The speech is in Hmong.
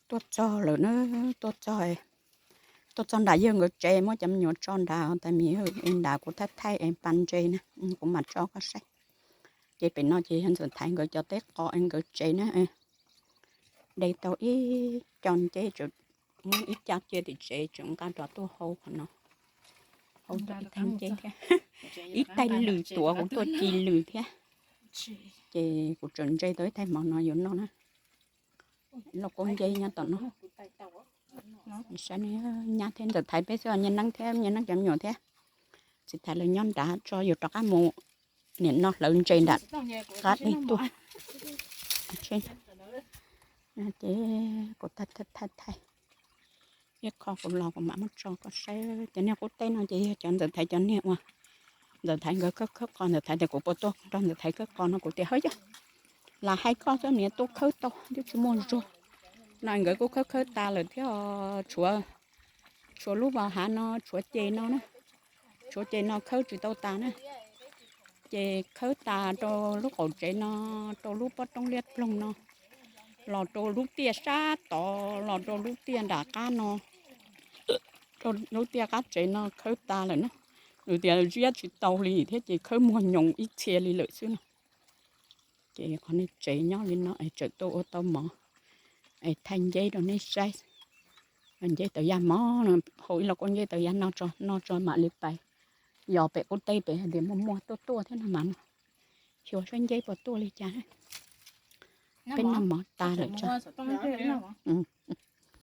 Tuaj txog lawm na, tuaj txog, tuaj txog nram yawg nkawd tsev, muab cov me nyuam tso nrad, tas mis nrad kuv thaij thaij es pas ntses na, kuv mam tso koj saib. Ces pem no ces yog Ntxawm Thaiv nkawd cov teb qos es nkawd tsev na. De tau ib co nceb, ib co cia tim tsev tseem nqa rov tuaj hau qhov no, hau tau ib taig nceb thiab, ib taig lws tuav kuv tuaj ci lws thiab. Ces kuv tseem ntse tau ib taig mov no yuav noj na. Lauj kaub nceb nyob tom no. Saib, nyab thiab Ntxawm Thaiv peb xwb, Nyiaj Neeb thiab, Nyiaj Neeb cov me nyuam thiab Txiv Thaiv lawv nyob nrad tso, yuav rov qab mus nim no hlawv ntses nram qab dej tuaj. Ces kuv thaij thaij, ib qho kuv los kuv mam muab tso koj saib. Cov niag qub teb no ces yog cov Ntxawm Thaiv cov niag uas Ntxawm Thaiv nkawd khawb khawb qos, Ntxawm Thaiv tias kuv puas tuaj nrog Ntxawm Thaiv khawb qos no, kuv tias hawb yog, lam hais koj xwb, nws twb khawb tau twb tsis muaj zog no, nkawd kuj khawb khawb tas lawm thiab. Tshuav, tshuav lub vas hav no, tshuav ces no na, tshuav ces no khawb tsis tau tas na. Ces khawb tas rau lub qaum tsev no, rau lub pob roob liab ploog no, los rau lub tiaj sab tod, los rau lub tiaj nram qab no, rau lub tiaj qab tsev no khawb tas lawm na. Nws tias ziab tsis tau li thiab ces khawb muag nyoos ib txhia li lawm xwb no. Ces qhov niag tsev nyob li no es tseem tuaj ua tau mov es thaij nceb rau nej saib. Nceb tawv yaj mov no, hau ib lauj kaub nceb tawv yaj no tso, no tso mam li pais. Yog pem qub teb pem hais tias muaj muaj tuaj tuaj thiab no mas no, xyuas saib nceb puas tuaj li cas. Peb noj mov tas lawm tso.